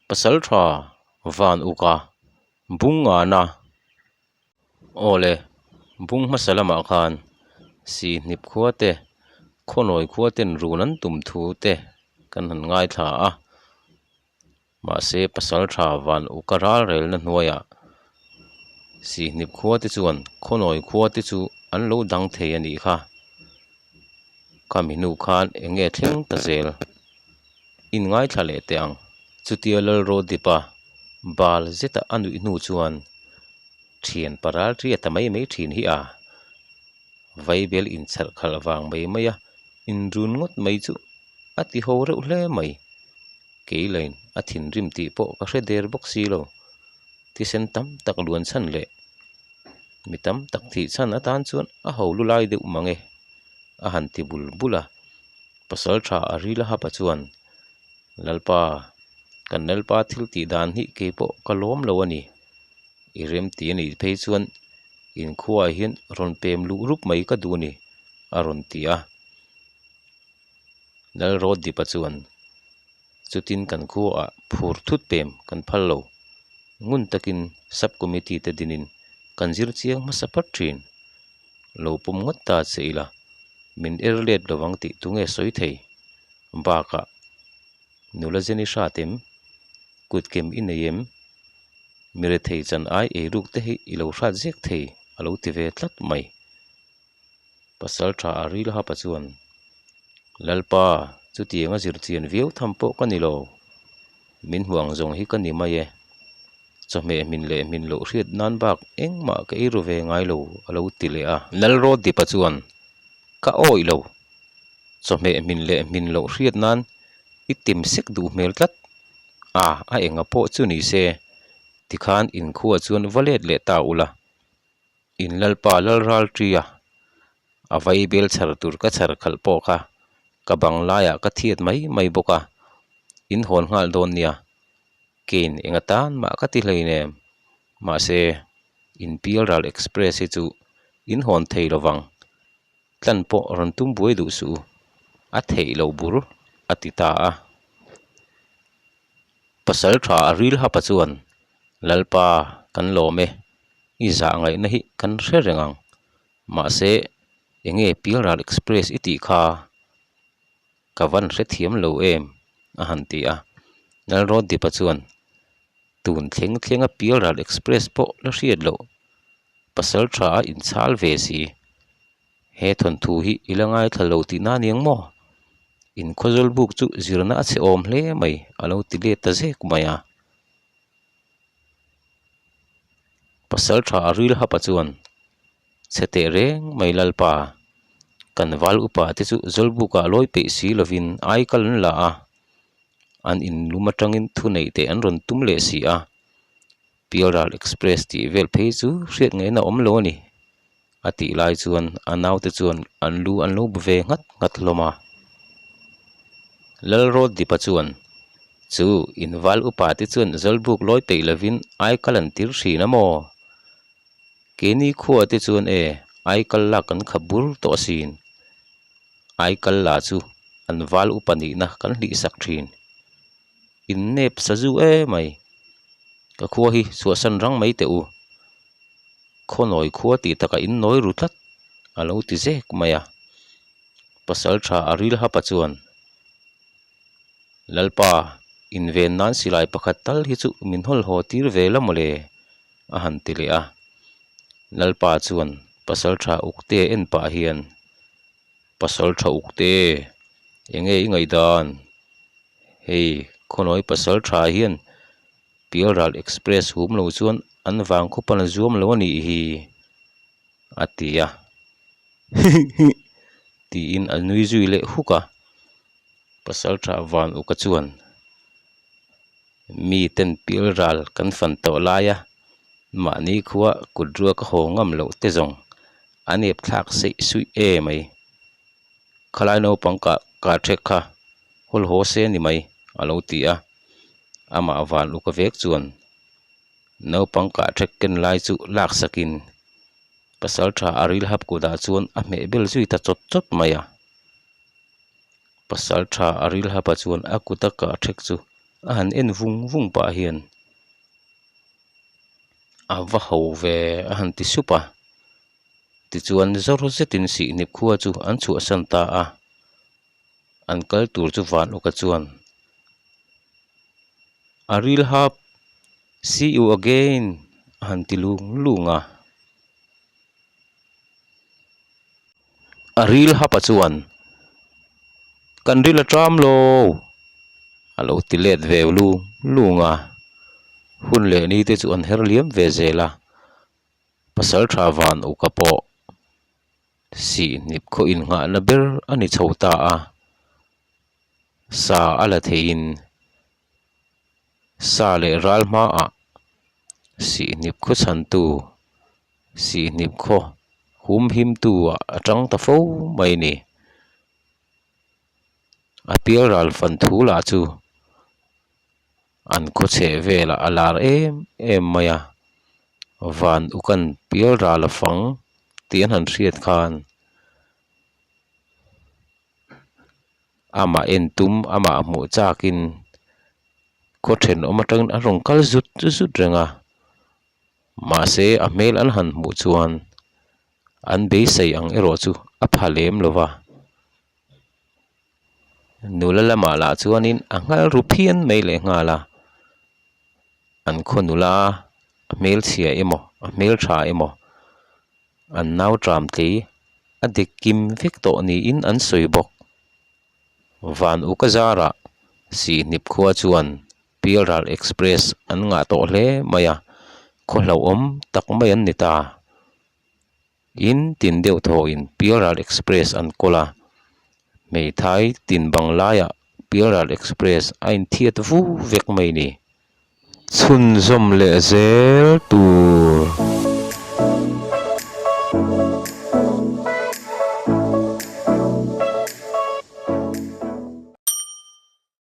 Pasaltha van uka bung ngana aw le bung hmasa lamah khan Sihhnip khua te Khawnawi khua ten run an tum thu te kan han ngaithla a mahse Pasaltha van uka ral relna hnuaiah Sihhnip khua te chuan Khawnawi khua te chu an lo dang thei a nih kha. Khami hnu khan eng nge thleng ta zel? In ngaithla leh teh ang. Chutia Lalrawdipa bal zeta a nuih hnu chuan thian paral ria ta mai mai thin hi a. Vaibel inchharh khalh vang mai mai a inrun ngawt mai chu a ti ho reuh hle mai. Kei lain a thinrim tih pawh ka hre der bawk si lo. Thisen tam tak luan chhan leh mi tam tak thih chhan atan chuan a ho lu lai deuh mang e a han ti bul bul a. Pasal tha a ril a hapa chuan, Lalpa, kan Lalpa thil tih dan hi kei pawh ka lawm lo a ni. I rem ti a nih phei chuan inkhuaah hian rawn pem luh rup mai ka duh a ni, a rawn ti a. Lalrawtdipa chuan, Chutin kan khuaah phur thut pem kan phal lo. Ngun takin Sub Committee te dinin kan zir chiang hmasa phat thin. Lo pawm ngawt ta che ila, min er let lovang tih tunge sawi thei? Bakah, nula zen i hrat em? Kut kem i nei em? Mi rethei chan ai eiruk te hi i lo hrat zek thei a lo ti ve tlat mai. Pasal tha a ril hapa chuan, Lalpa, chutianga zirchian viau tham pawh ka ni lo. Min hmu ang zawng hi ka ni mai e. Chawhmeh hmin leh hmin loh hriat nan bak engmah ka ei ru ve ngai lo, a lo ti leh a. Lalrawtdipa chuan, Ka awih lo. Chawhmeh hmin leh hmin loh hriat nan i tim sek duh hmel tlat. A, a enga pawh chu ni se, tikhan inkhua chuan va let leh ta ula. In Lalpa Lalral ṭia a vai bel chhar tur ka chhar khalh pawh kha ka bang laiah ka thiat mai mai bawk a, in hawn nghal dawn nia, kein enga tan mah ka ti hleinem, mahse in Pialral Express hi chu in hawn thei lovang, tlan pawh rawn tum buai duh suh u, a theih loh bur a ti ta a. Pasal tha a ril hapa chuan, Lalpa kan lawm e, i zah ngaihna hi kan hre reng ang. Mahse, enge Pialral Express i tih kha? Ka van hrethiam lo em? a han ti a. Lalrawtdipa chuan, Tun thleng thlenga Pialral Express pawh la hriat loh. Pasal tha a inchhal ve si. He thawnthu hi i la ngaithla lo tih na aniang maw? Inkhawzawl buk chu zirna a chhe awm hle mai a lo ti let ta zek mai a. Pasal tha a ril hapa chuan chhe teh reng mai Lalpa, kan val upa te chu zawlbukah lawi peih si lovin ai kal an la a, an inlum atangin thuneih te an rawn tum leh si a, Pialral Express tih vel phei chu hriat ngaihna awm lo a ni. A tih lai chuan a naute chuan an lu an lo bu ve nghat nghat hlawm a. Lalrawtdipa chuan, Chu inval upa te chuan Zawlbuk lawi peih lovin aikal an tir thin a maw? Keini khua te chuan e, aikal lak kan khap bur tawh asin. Aikal la chu an val upa nihna kan hlihsak thin. Innep sazu emai. Ka khua hi chhuahsan rang mai teh u. Khawnawi khua tih takah in nawi ru tlat a lo ti zek mai a. Pasal tha a ril hapa chuan, Lalpa, inven nan silai pakhat tal hi chu min hawl haw tir ve la mawle a han ti leh a. Lalpa chuan pasal tha ukte en pah hian, Pasal tha ukte, enge i ngaihdan? Hei, khawnawi pasal tha hian Pialral Express hum lo chuan an vang khawp an zuam lo a nih hi, a ti a. Hi hi tiin a nui zui leh huk a. Pasal tha van uka chuan mi ten Pialral kan fan tawh lai a, mahni khua kut ruak a haw ngam loh te zawng a nep thlak seih suih e mai. Khalai naupang kah kah thek kha hawl haw se ni mai a lo ti a. Amah van uka vek chuan naupang kah thek ken lai chu lak sakin pasal tha a ril hap kutah chuan a hmeh bel zui ta chawt chawt mai a. Pasal tha a ril hapa chuan a kuta kah thek chu. A han en vung vung pah hian a va ho ve a han ti sup a. Tichuan zawr zetin Sihhnip khua chu an chhuahsan ta a. An kal tur chu van awka chuan A ril hap, see you again a han ti lung lung a. A ril hapa chuan, Kan ril a ṭam lo, a lo ti let ve lung lung a. Hun leh ni te chu an her liam ve zel a, pasal ṭha van uka pawh sihhnip khaw innghahna ber a ni chho ta a, sa a la theihin sa leh ral hmaah sihhnip khaw chhantu Sihhnip khaw hum himtu ah a tang ta fo mai a ni. A pial ral fan thu lah chu an khaw chheh velah a lar em em mai a, van ukan pial ral a fang tih an han hriat khan amah en tum amah hmuh chakin khaw thenawm atangin an rawn kal zut zut reng a. Mahse a hmel an han hmuh chuan an beisei ang erawh chu a pha lem lo va. Nula lamah lah chuanin a nghal ru phian mai leh nghal a, an khaw nula a hmelchhia emaw a hmeltha emaw an nau tram tlei a dik kim vek tawh niin an sawi bawk. Van Uka zarah Sihhnip khua chuan Pialral Express an ngah tawh hle mai a, khaw hlauhawm tak mai an ni ta. In tin deuh thawhin Pialral Express an kawl a, hmeithai tin bang laiah Pialral Express a inthiat vu vek mai ni. Chhunzawm leh zel tur.